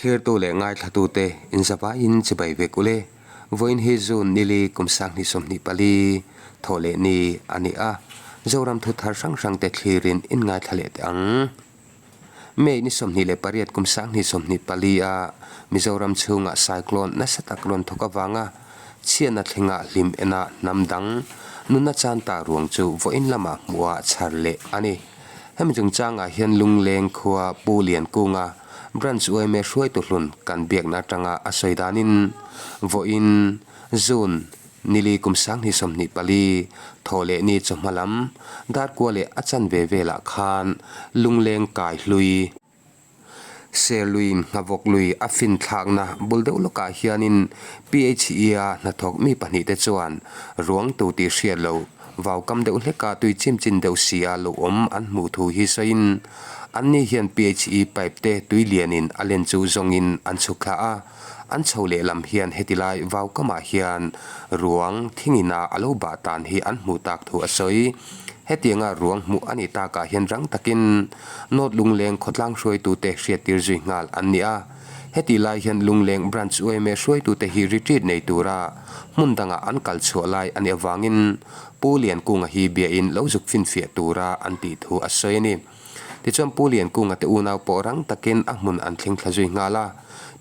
Thlirtu leh ngaithlatute inzavaiin chibai vek ule. Vawiin hi June nili kum 2024 thawh leh ni a ni a, Zoram thu thar hrang hrangte thlirin in ngaithla leh teh ang. May ni 28 kum 2024 a Mizoram chhungah cyclone nasa tak rawn thawk avanga chhiatna thlenga hlim ena hnam dang nunna chan ta ruang chu vawiin lamah hmuha chhar leh a ni. Hemi chungchangah hian Lungleng khua Pu Liankunga Branch yma hruaitu hlun kan biakna atanga a sawi danin vawiin June nili kum 2024 thawh leh ni chawhma lam darkua leh a chanve velah khan Lungleng kai hlui Serluiin Nghavawk lui a fin thlakna bul deuh lawkah hianin PHE-a hnathawk mi pahnihte chuan ruang tu tih hriat loh vau kam deuh hleka tui chim chin deuh si a lo awm an hmuh thu hi sawiin anni hian PHE pipe te tui lianin a len chu zawngin an chhuk thla a, an chho lehlam hian heti lai vau kamah hian ruang thingina a lo bah tan hi an hmuh tak thu a sawi. Hetianga ruang hmuh a nih takah hian rang takin North Lungleng khawtlang hruaitute hriattir zui nghal an ni a. Hetih lai hian Lungleng Branch yma hruaitute hi retreat nei tura hmun dangah an kal chhuah lai a nih avangin Pu Liankunga hi biain lo zuk finfiah tura an tih thu a sawi a ni. Tichuan Pu Liankunga te unau pawh rang takin a hmun an thleng thla zui nghal a.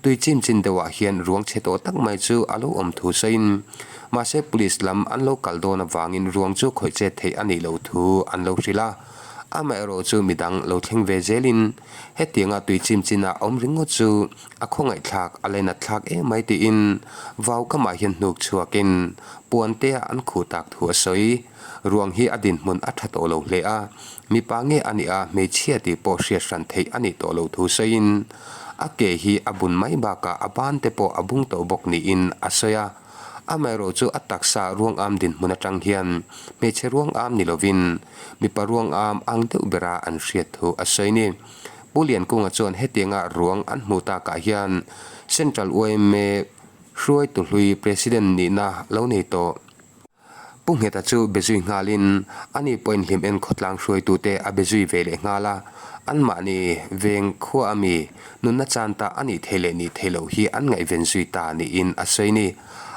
Tui chin chin deuhah hian ruang chhe tawh tak mai chu a lo awm thu sawiin mahse Police lam an lo kal dawn avangin ruang chu khawih chet theih a nih loh thu an lo hrilh a. Amaherawh chu midang lo thleng ve zelin hetianga tui chim chin ah awm ringawt chu a khawngaihthlak a lainat thlak em mai tiin vau kamah hian hnuk chhuakin puan te ah an khuh tak thu a sawi. Ruang hi a dinhmun a tha tawh lo hle a, mipa nge a nih a hmeichhia tih pawh hriat hran theih a nih tawh loh thu sawiin a ke hi a bun mai bakah a ban te pawh a bung tawh bawk niin a sawi a. Amaherawh chu a taksa ruangam dinhmun atang hian hmeichhe ruangam ni lovin mipa ruangam ang deuh bera an hriat thu a sawi ni. Pu Liankunga chuan hetianga ruang an hmuh takah hian Central yma hruaitu hlui President nihna lo nei tawh. Pu Ngheta chu be zui nghalin ani pawhin hlim en khawtlang hruaitute a be zui ve leh nghal a, anmahni veng khua a mi nunna chan ta a nih thei leh nih thei loh hi an ngaihven zui ta niin a sawi ni.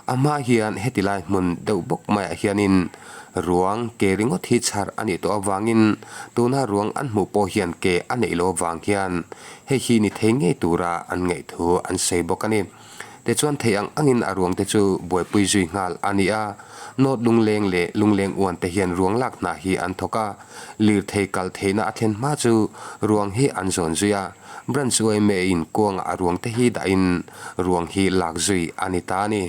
A hma hian heti lai hmun deuh bawk maiah hianin ruang ke ringawt hi chhar a nih tawh avangin tuna ruang an hmuh pawh hian ke a neih loh avang hian hei hi ni thei ngei tura an ngaih thu an sawi bawk a ni. Tichuan thei ang angin a ruang te chu buaipui zui nghal a ni a, North Lungleng leh Lungleng Uan te hian ruang lak hna hi an thawk a, lirthei kal theihna a thlen hma chu ruang hi an zawn zui a, Branch yma in kuangah a ruang te hi dahin ruang hi lak zui a ni ta a ni.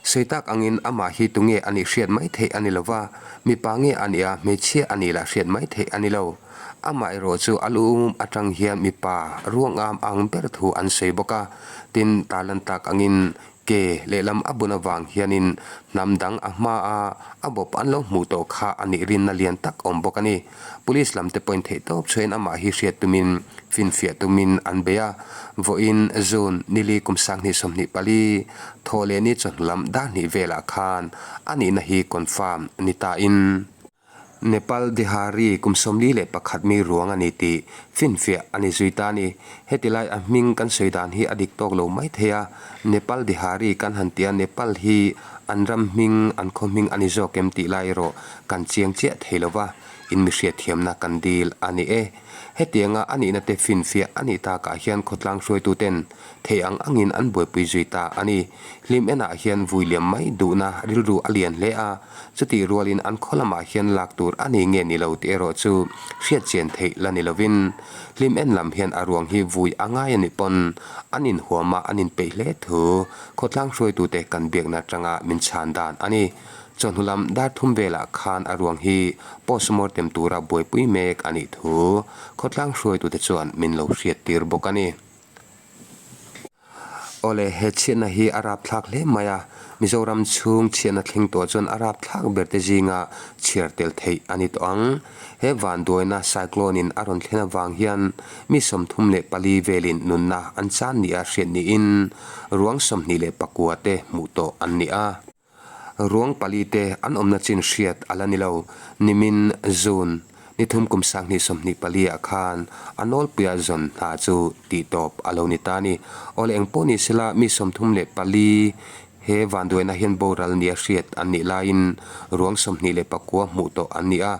Sawi tak angin amah hi tunge a nih hriat mai theih a ni lo va, mipa nge a nih a, hmeichhia a nih lah hriat mai theih a ni lo. Amah erawh chu a lu um atang hian mipa ruangam ang ber thu an sawi bawk a, tin tarlan tak angin ke lehlam a bun avang hianin hnam dang a hma a a bawp an lo hmuh tawh kha a nih rinna lian tak awm bawk a ni. Police lam te pawhin theihtawp chhuahin amah hi hriat tumin finfiah tumin an bei a, vawiin June nili kum 2024 thawh leh ni chawhnu lam dar hnih velah khan a nihna hi confirm ni tain. Nepal Dihari kum 41 mi ruang a ni tih finfiah a ni zui ta a ni. Heti lai a hming kan sawi dan hi a dik tawk lo mai thei a, Nepal Dihari kan han ti a, Nepal hi an ram hming, an khaw hming a ni zawk em tih lai erawh kan chiang chiah thei lo va, in mi hriatthiamna kan dil a ni e. Hetianga a nihna te finfiah a nih takah hian khawtlang hruaituten Thei ang angin an buaipui zui ta a ni. Hlim enah hian vui liam mai duhna rilru a lian hle a, chutih rualin an khaw lamah hian lak tur a ni nge ni lo tih erawh chu hriat chian theih la ni lovin hlim en lam hian a ruang hi vui a ngai a nih pawn an inhuam a, an inpeih hle thu khawtlang hruaitute kan biakna atanga min chhan dan a ni. Chawhnu lam dar thum velah khan a ruang hi postmortem tura buaipui mek a nih thu khawtlang hruaitute chuan min lo hriattir bawk a ni. Awle, he chhiatna hi a rapthlak hle mai a, Mizoram chhung chhiatna thleng tawh chuan a rapthlak ber te zinga chhiar tel theih a ni tawh ang. He vanduaina cyclone in a rawn thlen avang hian mi 34 velin nunna an chan nia hriat niin ruang 29 te hmuh tawh an ni a. Ruang pali te an awmna chin hriat a la ni lo. Nimin, June, Ni thum kum 2024 ah khan a nawlpuia zawn hna chu tihtawp a lo ni ta a ni. Awle eng pawh ni sela mi 34 he vanduaina hian boral nia hriat an nih laiin ruang 29 hmuh tawh an ni a.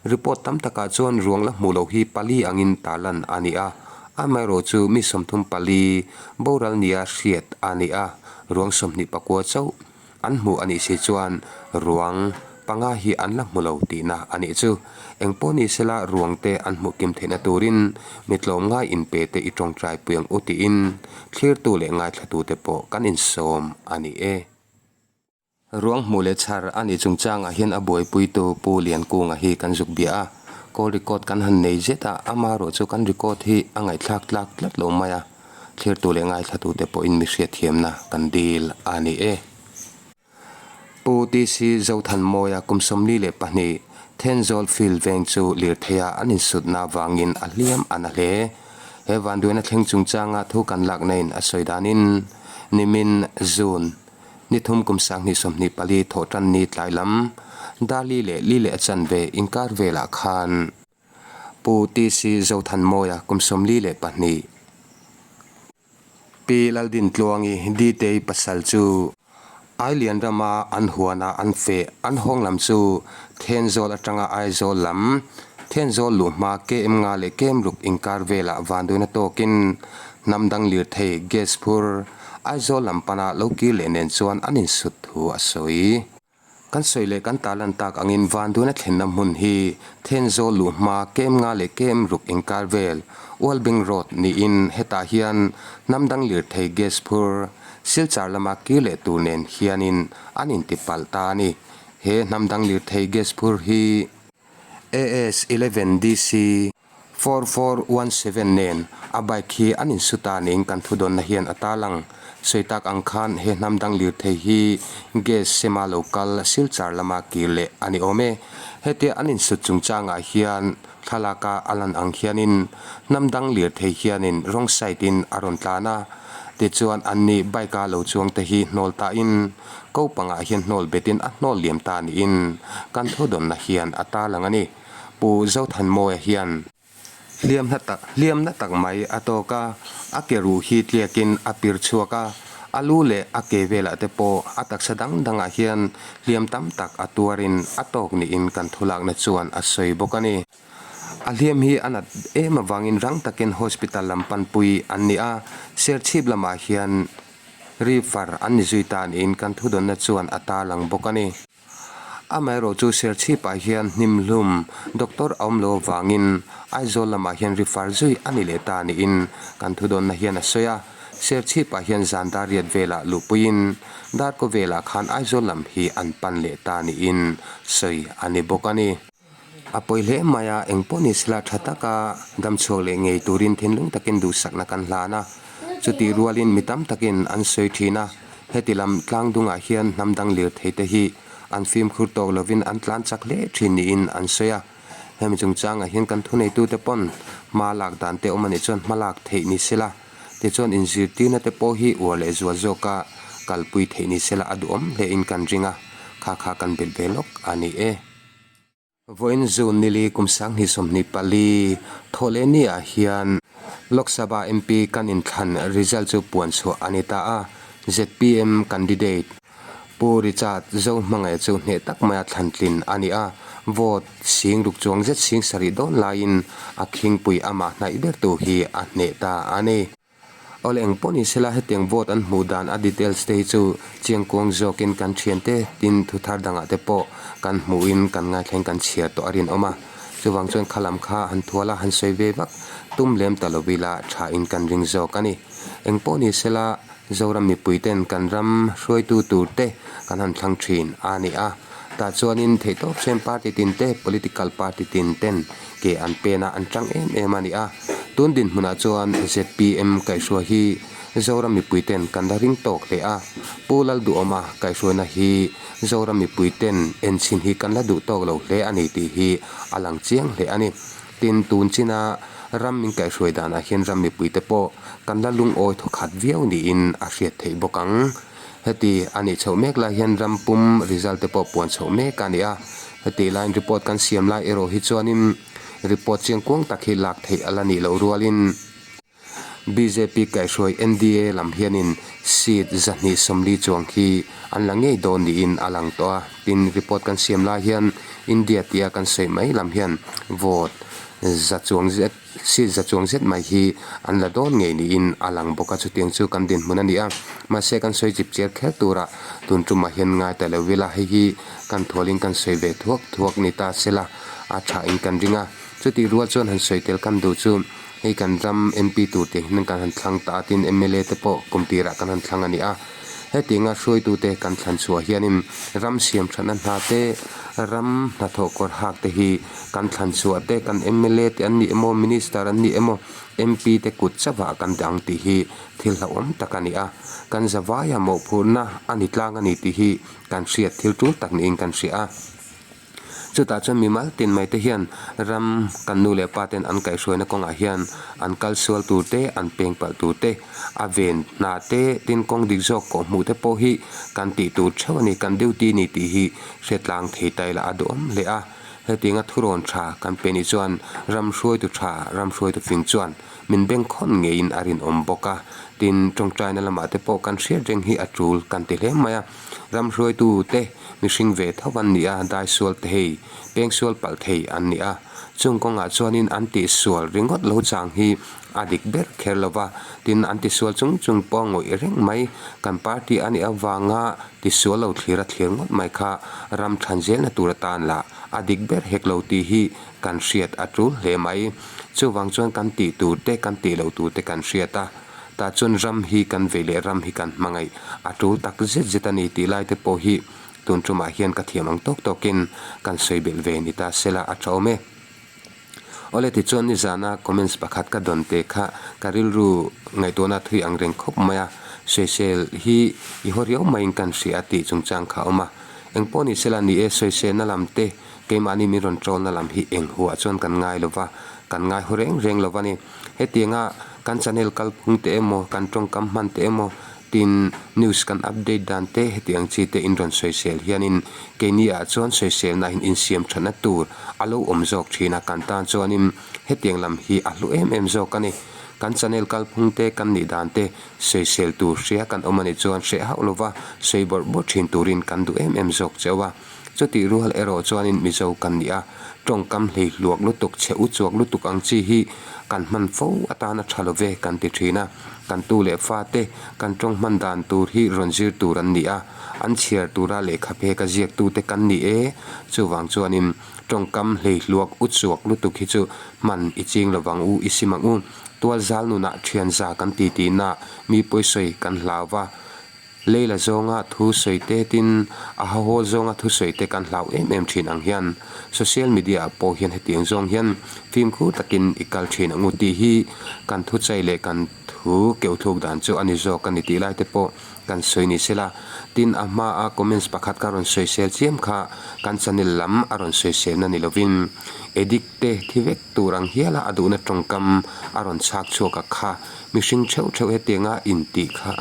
Report tam takah chuan ruang la hmuh loh hi pali angin tarlan a ni a. Amaherawh chu mi 34 boral nia hriat a ni a, ruang 29 chauh An hmuh a nih si chuan ruang panga hi an la hmu lo tihna a nih chu. Eng pawh ni sela ruang te an hmuh kim theihna turin mi tlawmngai inpe te i tawngtai pui ang u tiin thlirtu leh ngaithlatute pawh kan insawm a ni e. Ruang hmuh leh chhar a nih chungchangah hian a buaipuitu Pu Liankunga hi kan zuk bia a, call record kan han nei zet a, amaherawh chu kan record hi a ngaihthlak tlak tlat lo mai a. Thlirtu leh ngaithlatute pawhin mi hriatthiamna kan dil a ni e. Pu TC Zothanmawia kum 42 Thenzawl Field veng chu lirtheia an insutna avangin a hliam a na hle. He vanduaina thleng chungchanga thu kan lakna-in a sawi danin nimin June ni thum kum 2024 thawhtan ni tlai lam Dali leh Li leh a chanve inkar velah khan Pu TC Zothanmawia kum 42, Pi Laldintluangi Ditei pasal chu Ailian rama an huana an feh an hawng lam chu Thenzawl atanga Aizawl lam Thenzawl luh hma KM nga leh KM ruk inkar velah vanduaina tawkin hnam dang lirthei gas phur Aizawl lam pana lo kir leh nen chuan an insut thu a sawi. Kan sawi leh kan tarlan tak angin Vanduaina thlenna hmun hi Thenzawl luh hma kem nga leh kem ruk inkar vel Ualbing Road niin hetah hian hnam dang lirthei gas phur Silchar lama kir leh tur nen hianin an intipalh ta a ni. He hnam dang lirthei gas phur hi AS 11 DC 4417 nen a bike hi an insu ta niin kan thudawnna hian a tarlang. Sawi tak ang khan he hnam dang lirthei hi gas sema lo kal Silchar lama kir leh a ni awm e. Hetia an insut chungchangah hian thlalaka a lan ang hianin hnam dang lirthei hianin wrong side in a rawn tlan a, tichuan anni bike a lo chuang te hi hnawl tain ko pangah hian hnawl betin a hnawl liam ta niin kan thudawnna hian a tarlang a ni. Pu Zothanmawia hian hliamna tak hliamna tak mai a tawk a, a ke ruh hi tliakin a pir chhuak a, a lu leh a ke velah te pawh a taksa dang dangah hian hliam tam tak a tuarin a tawk niin kan thulakna chuan a sawi bawk a ni. A hliam hi a nat em avangin rang takin hospital lam panpui an ni a, Serchhip lamah hian refer an ni zui ta niin kan thudawnna chuan a tarlang bawk a ni. Amaherawh chu Serchhipah hian hnimhlum doctor a awm lo avangin Aizawl lamah hian refer zui a ni leh ta niin kan thudawnna hian a sawi a. Serchhipah hian zan dar riat velah luhpuiin darkaw velah khan Aizawl lam hi an pan leh ta niin sawi a ni bawk a ni. A pawi hle mai a, eng pawh ni sela tha taka damchhuak leh ngei turin thinlung takin duhsakna kan hlan a. Chutih rualin mi tam takin an sawi thin a, heti lam tlang dungah hian hnam dang lirthei te hi an fimkhur tawk lovin an tlan chak hle thin niin an sawi a. Hemi chungchangah hian kan thuneitute pawn hma lak dan te awm a nih chuan hma lak theih ni sela, tichuan inzirtirna te pawh hi uar leh zual zawka kalpui theih ni sela a duhawm hlein kan ring a, kha kha kan belh ve lawk a ni e. Vawiin June nili kum 2024 thawhleh ni ah hian Lok Sabha MP kan inthlan result chu puan chhuah a ni ta a, zpm candidate Pu Richard Zohmangaih chu hneh tak maia thlan tlin a ni a, vote sing ruk chuang zet sing sarih dawn laiin a khingpui amah hnaih bertu hi a hneh ta a ni. Awle eng pawh ni sela hetiang vote an hmuh dan a details te hi chu chiangkuang zawkin kan thiante tin thu thar dangah te pawh kan hmuhin kan ngaithlain kan chhiar tawh a rinawm a. Chuvang chuan kha lam kha han thual a han sawi ve vak tum lem ta lo ila thain kan ring zawk a ni. Eng pawh ni sela Zoram mipui ten kan ram hruaitu tur te kan han thlang thin a ni a. Tah chuanin theihtawp chen party tin te political party tin ten ke an pen a an tang em em a ni a. Tun dinhmunah chuan zpm kaihhruai hi Zoram mipui ten kan la ring tawk hle a. Pu Lalduhawma kaihhruaina hi Zoram mipui ten enchhin hi kan la duh tawk lo hle a ni tih hi a lang chiang hle a ni. Tin, tun china ram min kaihhruai danah hian ram mipuite pawh kan la lungawi thawkhat viau niin a hriat theih bawk ang. Heti a nih chhoh mek lai hian ram pum result te pawh puan chhoh mek a ni a. Heti laiin report kan siam lai erawh hi chuanin Report chiangkuang tak hi lak theih a la nih loh rualin bjp kaihhruai NDA lam hianin seat 240 chuang khi an la ngei dawn niin a lang tawh a. Tin, report kan siam lai hian India tia kan sawi mai lam hian vote za chuang zet Seat za chuang zet mai hi an la dawn ngei niin a lang bawk a, chutiang chu kan dinhmun a ni a. Mahse kan sawi chip chiar kher turah tun tumah hian ngai ta lo ila, hei hi kan thualin kan sawi ve thuak thuak ni ta se la, a thain kan ring a. Chutih rual chuan han sawi tel kan duh chu hei kan ram MP tur te hian kan han thlang ta a, tin mla te pawh kum tirah kan han thlang a ni a. Hetianga hruaitute kan thlan chhuah hianin ram siam thatna hna te, ram hnathawh kawr hak te hi kan thlan chhuah te, kan mla te an ni emaw, minister an ni emaw, MP te kut chauhah kan dang tih hi thil hlauhawm tak a ni a. Kan zavaia mawhphurhna a ni tlang a ni tih hi kan hriat thil tul tak niin kan hria a. Chutah chuan mimal tin mai te hian ram kan nu leh pa ten an kaihhruaina kawngah hian an kal sual tur te, an peng palh tur te, a ven hna te, tin kawng dik zawk kawh hmuh te pawh hi kan tih tur theuh a ni, kan duty a ni tih hi hre tlang thei ta ila a duhawm hle a. Hetianga thurawn tha kan pe nih chuan ram hruaitu tha, ram hruaitu fing chuan min bengkhawn ngeiin a rinawm bawk a. Tin, tawngtaina lamah te pawh kan hriat reng hi a tul kan ti hle mai a. Ram hruaitu te mihring ve tho an ni a, dai sual te hei peng sual palh thei an ni a. Chung kawngah chuanin an tihsual ringawt lo chang hi a dik ber kher lo va, tin an tisual chung chung pawh ngawih reng mai. Kan party a nih avanga tisual lo thlir a thlir ngawt mai kha ram than zelna tur atan lah a dik ber hek lo tih hi kan hriat a tul hle mai. Chuvang chuan kan tih tur te kan tih loh tur te kan hriat a. Tah chuan ram hi kan vei leh ram hi kan hmangaih a tul tak zet zet a ni tih lai te pawh hi tun tumah hian ka thiam ang tawk tawkin kan sawi belh ve ni ta sela a tha awm e. Awle tichuan nizana comments pakhat ka dawn te kha ka rilru ngaihtuahna thui ang reng khawp mai a, sawisel hi i haw riau maiin kan hria tih chungchang kha a awm a. Engpawh ni sela ni e sawiselna lam te keimahni min rawn tawlna lam hi eng huah chuan kan ngai lova, kan ngai haw reng reng lova ni. Hetianga kan channel kalphung te emaw, kan tawngkam hman te emaw, tin news kan update dan te hetiang chi te in rawn sawisel hianin keini ah chuan sawiselna in insiam thatna tur a lo awm zawk thin a, kan tan chuanin hetiang lam hi a hlu em em zawk a ni. Kan channel kalphung te kan nih dan te sawisel tur hria kan awm a nih chuan hreh hauh lova sawi bawrh bawrh thin turin kan duh em em zawk cheu a. Chutih rual erawh chuanin Mizo kan ni a, tawngkam hlei hluak lutuk, chhe u chuak lutuk ang chi hi kan hman fo atana tha lo ve kan ti thin a. Kan tu leh fate kan tawng hman dan tur hi rawn zir tur an ni a, an chhiar tura lehkha phek a ziaktute kan ni e. Chuvang chuanin tawngkam hlei hluak u chuak lutuk hi chu hman i ching lovang u i sim ang u. Tualzal nunah thianza kan ti tihna mi pawisawi kan hlau va. Leila zawnga thu sawi te tin a hahawl zawnga thu sawi te kan hlau em em thin ang hian social media ah pawh hian hetiang zawng hian fimkhur takin i kal thin ang u tih hi kan thu chai leh kan thu keuh thluk dan chu a ni zawk a ni tih lai te pawh kan sawi ni sela. Tin a hma a comments pakhat ka rawn sawisel chiam kha kan channel lam a rawn sawiselna ni lovin edit te thi vek tur ang hiala a duhna tawngkam a rawn chhak chhuak a kha Mihring theuh theuh hetianga intih kha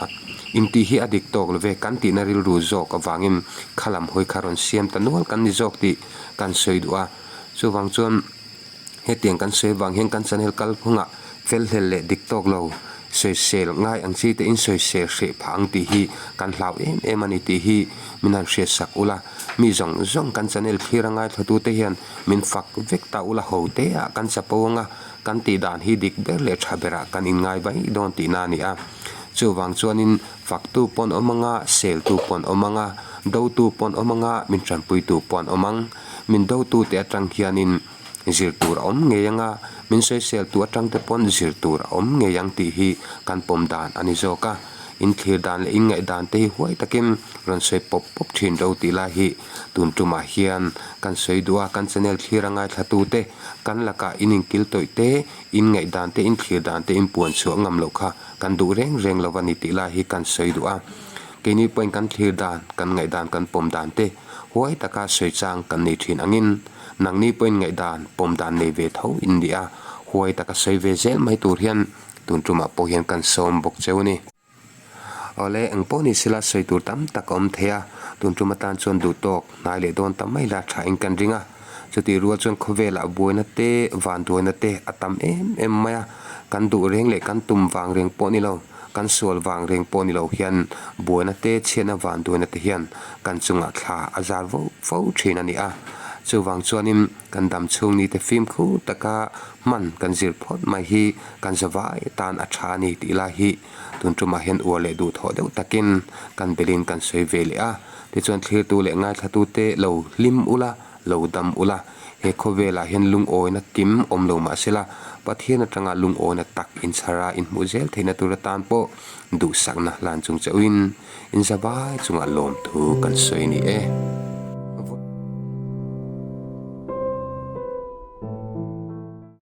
intih hi a dik tawk lo ve, kan tihna rilru zawk avangin kha lam hawi kha rawn siam ta nual kan ni zawk tih kan sawi duh a. Chuvang chuan hetiang kan sawi avang hian kan channel kalphungah felhlel leh dik tawk lo sawisel ngai ang chi te in sawisel hreh phah ang tih hi kan hlau em em a ni tih hi min han hriatsak ula. Mi zawng zawng kan channel thlir a ngaithlatute hian min fak vek ta ula ho te ah kan chapo anga Kan tih dan hi dik ber leh tha berah kan inngai vai dawn tihna a ni a. Chuvang chuanin faktu pawn awm anga, seltu pawn awm anga, dotu pawn awm anga, min tanpuitu pawn awm ang. Min dotute atang hianin zir tur a awm ngei anga, min sawiseltu atangte pawn zir tur a awm ngei ang tih hi kan pawm dan a ni zawk a. Inthlir dan leh inngaih dan te hi huai takin rawn sawi pawp pawp thin ro tih lai hi tun tumah hian kan sawi duh a, kan channel thlir a ngaithlatute Kan lakah in inkil tawih te, in ngaihdan te, in thlir dan te, in puan chhuah ngam loh kha kan duh reng reng lo a ni tih lai hi kan sawi duh a. Keini pawhin kan thlir dan, kan ngaihdan, kan pawm dan te huai taka sawi chang kan nei thin angin nangni pawhin ngaihdan, pawm dan nei ve tho in ni a, huai taka sawi ve zel mai tur hian tun tumah pawh hian kan sawm bawk cheu a ni. Awle, eng pawh ni sela sawi tur tam tak a awm thei a, tun tum atan chuan duh tawk hnai leh dawn ta mai la tha in kan ring a. Chutih rual chuan khawvelah buaina te, vanduaina te a tam em em mai a, kan duh reng leh kan tum vang reng pawh ni lo, kan sual vang reng pawh ni lo hian buaina te, chhiatna vanduaina te hian kan chungah thla a zar vo fo thin a ni a. Chuvang chuanin kan dam chhung ni te fimkhur taka hman kan zir phawt mai hi kan zavai tan a tha a ni tih lai hi tun tumah hian uar leh duhthawh deuh takin kan belin kan sawi ve leh a. Tichuan thlirtu leh ngaithlatute lo hlim ula, lo dam ula, he khawvelah hian lungawina kim awm lo mah sela, Pathian atanga lungawina tak inchhara inhmuh zel theihna tur atan pawh duhsakna hlan chung chauhin inzavai chungah lawmthu kan sawi a ni e.